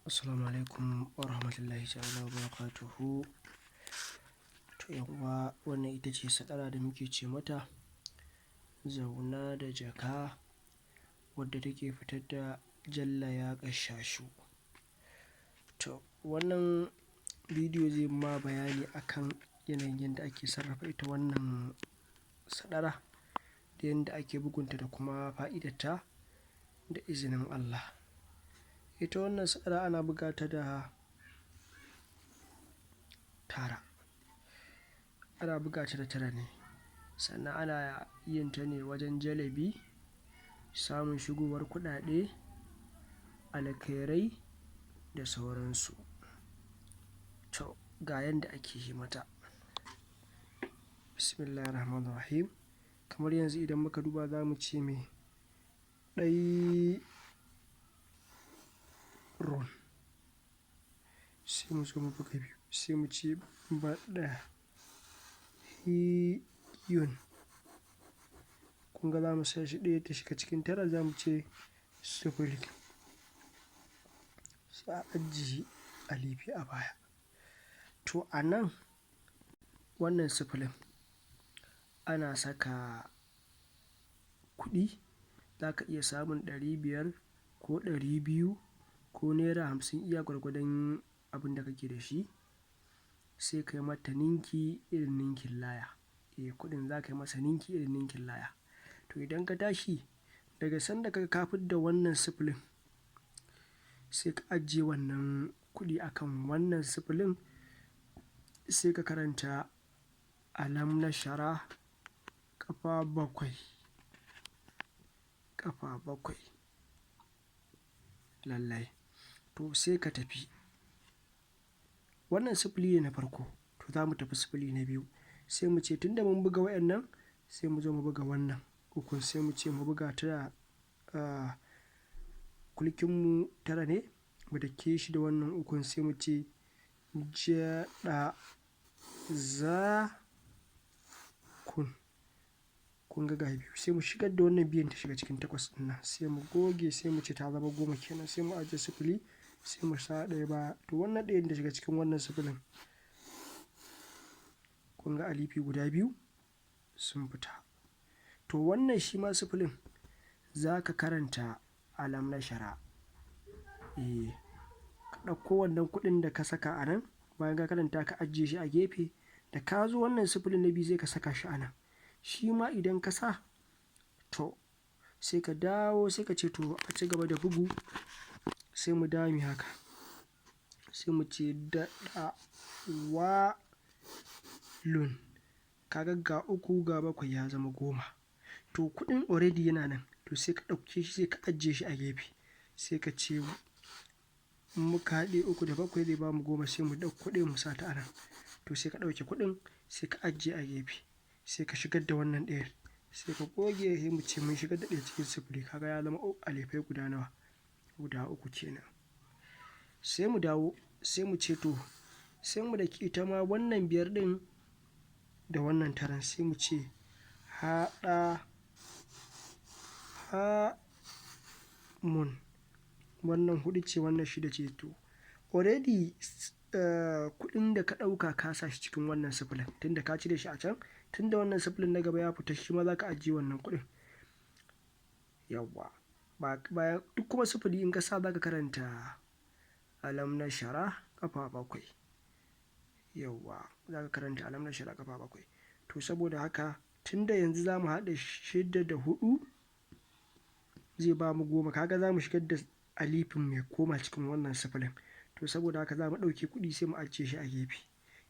Assalamu alaikum wa rahmatullahi ta'ala wa barakatuhu. To ‘yan uwa, wannan ita ce saɗara da muke ce mata zauna da jaka, wadda take fitar da jalla ya ƙashashu. To wannan bidiyo zai ma bayani akan yanayin yanda ake sarrafa ita wannan saɗara, da yanda ake bugunta, da kuma fa'idarta, da izinin Allah. Ita wannan saɗara ana buga ta da tara, ana buga ta da tara ne, sannan ana yin ta ne wajen jalabi, samun shigowar kuɗaɗe, alkhairai da sauransu. To ga yanda ake yi mata. Bismillahir Rahmanir Rahim. Kamar yanzu idan muka duba, za mu ce me? Ɗai run. Sai mu zo mu buga biyu, sai mu ce baɗa hiyun. Kun ga za mu sa shi ɗaya ta shiga cikin tara, za mu ce 0. Sai a ajiye alifi a baya. To a nan wannan sifilin ana saka kuɗi, za ka iya samun 500 ko 200 ko ₦50, iya gwargwadon abin da kake da shi, sai ka yi mata ninki irin ninkin laya. Eh, kuɗin za ka yi masa ninki irin ninkin laya. To idan ka tashi, daga sanda ka ga ka fidda wannan sifilin, sai ka ajiye wannan kuɗi akan wannan sifilin, sai ka karanta alam na shara ƙafa bakwai, ƙafa bakwai lallai. To sai ka tafi. Wannan sifili ne na farko, to za mu tafi sifili na biyu. Sai mu ce tunda mun buga waɗannan, sai mu zo mu buga wannan ukun, sai mu ce mu buga ta kulkinmu tara ne, mu dake shi da wannan ukun, sai mu ce jaɗa za kun. Kun ga ga biyu, sai mu shigar da wannan biyun ta shiga cikin takwas ɗin nan, sai mu goge, sai mu ce ta zama 10 kenan, sai mu ajiye sifili, sai mu sa ɗaya baya. To wannan ɗayan da shiga cikin wannan sifilin, kun ga alifi guda biyu sun fita. To wannan shi ma sifilin za ka karanta alam na shara. Eh, ka ɗauko wannan kuɗin da ka saka a nan, bayan ka karanta ka ajiye shi a gefe, da ka zo wannan sifilin na biyu sai ka saka shi a nan. Shi ma idan ka sa, to sai ka dawo, sai ka ce to a ci gaba da bugu, sai mu dawo mu haka. Sai mu ce daɗa wa lun. Ka ga ga uku ga bakwai, ya zama 10. To kuɗin already yana nan, to sai ka ɗauke shi, sai ka ajiye shi a gefe. Sai ka ce in muka haɗe uku da bakwai zai bamu 10, sai mu ɗauko ɗayan mu sa ta a nan. To sai ka ɗauke kuɗin, sai ka ajiye a gefe. Sai ka shigar da wannan ɗayan. Sai ka goge, sai mu ce mun shigar da ɗaya cikin sifili. Ka ga ya zama alifai guda nawa? Guda uku kenan. Sai mu dawo, sai mu ce to sai mu daki ita ma wannan biyar ɗin da wannan taran, sai mu ce haɗa ha mun. Wannan huɗu ce, wannan shida ce. To already kuɗin da ka ɗauka ka sa shi cikin wannan sifilin, tunda ka cire shi a can, tunda wannan sifilin na gaba ya fita, shi ma za ka ajiye wannan kuɗin. Yauwa. Ba duk kuma sifili in ka sa, za ka karanta alam na shara ƙafa bakwai. Yauwa, za ka karanta alam na shara ƙafa bakwai. To saboda haka, tunda yanzu za mu haɗa shida da huɗu zai bamu 10. Ka ga za mu shigar da alifin mai koma cikin wannan sifilin. To saboda haka za mu ɗauke kuɗi, sai mu ajiye shi a gefe.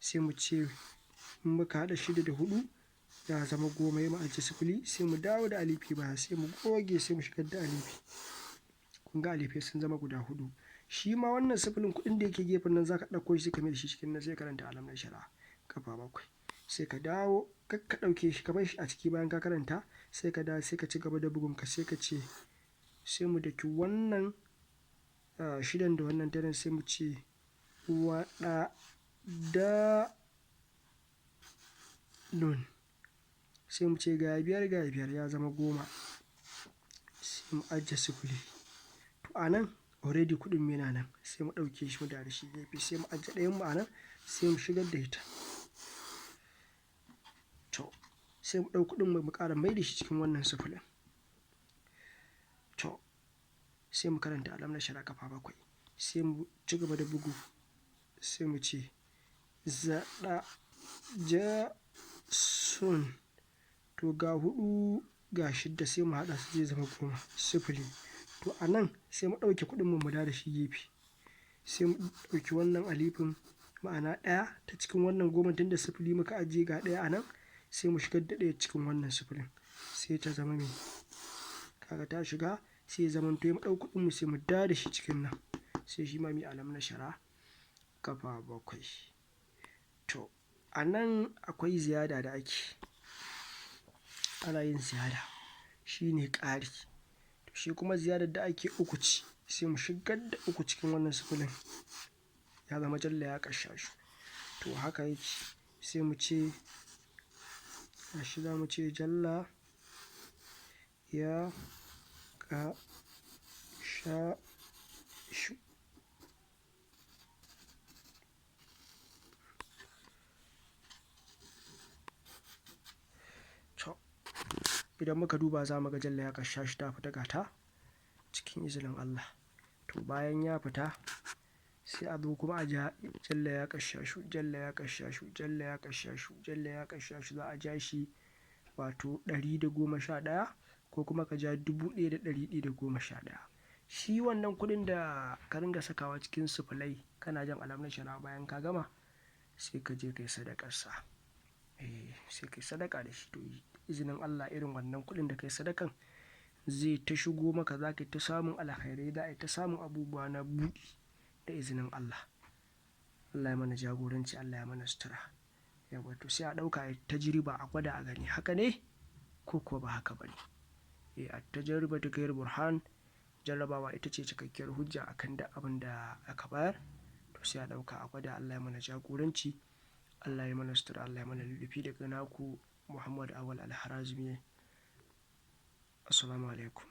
Sai mu ce in muka haɗa shida da huɗu ya zama 10, sai mu ajiye sifili, sai mu dawo da alifi baya, sai mu goge, sai mu shigar da alifi. Kun ga alifai sun zama guda huɗu. Shi ma wannan sifilin, kuɗin da yake gefen nan, za ka ɗauko shi, sai ka mai da shi cikin nan, sai ka karanta alam na shara ƙafa bakwai. Sai ka dawo, kar ka ɗauke shi, ka bar shi a ciki. Bayan ka karanta, sai ka dawo, sai ka ci gaba da bugun ka, sai ka ce sai mu daki wannan shidan da wannan taran, sai mu ce waɗa da nun. Sai mu ce ga biyar ga biyar, ya zama 10. Sai mu ajiye sifili. To a nan Already kuɗin mu yana nan, sai mu ɗauke shi mu dawo da shi gefe, sai mu ajiye ɗayan mu a nan, sai mu shigar da ita. To sai mu ɗau kuɗin mu ƙara mai da shi cikin wannan sifilin. To sai mu karanta alam na shara kafa 7, sai mu ci gaba da bugu, sai mu ce zaɗa ja sun. To ga 4 ga 6, sai mu haɗa su zai zama 10 sifili. To a nan sai mu ɗauke kuɗin mu dawo da shi gefe, sai mu ɗauki wannan alifin, ma'ana 1 ta cikin wannan 10, tunda sifili muka ajiye ga 1 a nan, sai mu shigar da 1 cikin wannan sifilin, sai ta zama me? Kaga ta shiga, sai ya zamanto mu ɗau kuɗin mu sai mu dawo da shi cikin nan, sai shi ma mu yi alam na shara kafa 7. To a nan akwai ziyada da ake, ana yin ziyada, shine ƙari. To shi kuma ziyadar da ake 3 ce, sai mu shigar da 3 cikin wannan sifilin, ya zama jalla ya ƙashashu. To haka yake, sai mu ce gashi za mu ce jalla ya ƙashashu. To idan muka duba za mu ga jalla ya ƙashashu ta fita gata cikin izinin Allah. To bayan ya fita sai a zo kuma a ja jalla ya ƙashashu, jalla ya ƙashashu, jalla ya ƙashashu, jalla ya ƙashashu, za a ja shi wato 111 ko kuma ka ja 1111. Shi wannan kuɗin da ka ringa sakawa cikin sifilai kana jan alam na shara, bayan ka gama sai ka je kai sadakarsa. Sai kai sadaka da shi. To izinin Allah irin wannan kuɗin da kai sadakan zai ta shigo maka, za ka ta samun alkhairai, za a ta samun abubuwa na buɗi da izinin Allah. Allah ya mana jagoranci, Allah ya mana sutura. Yawwa, to sai a ɗauka a tajriba, a gwada a gani haka ne ko kuwa ba haka ba ne. A tajriba ta khair burhan, jarrabawa ita ce cikakkiyar hujja akan duk abin da aka bayar. To sai a ɗauka a gwada. Allah ya mana jagoranci, Allah ya mana sutura, Allah ya mana lullufi. Daga naku Muhammad Awal Alharazmi. Assalamu alaikum.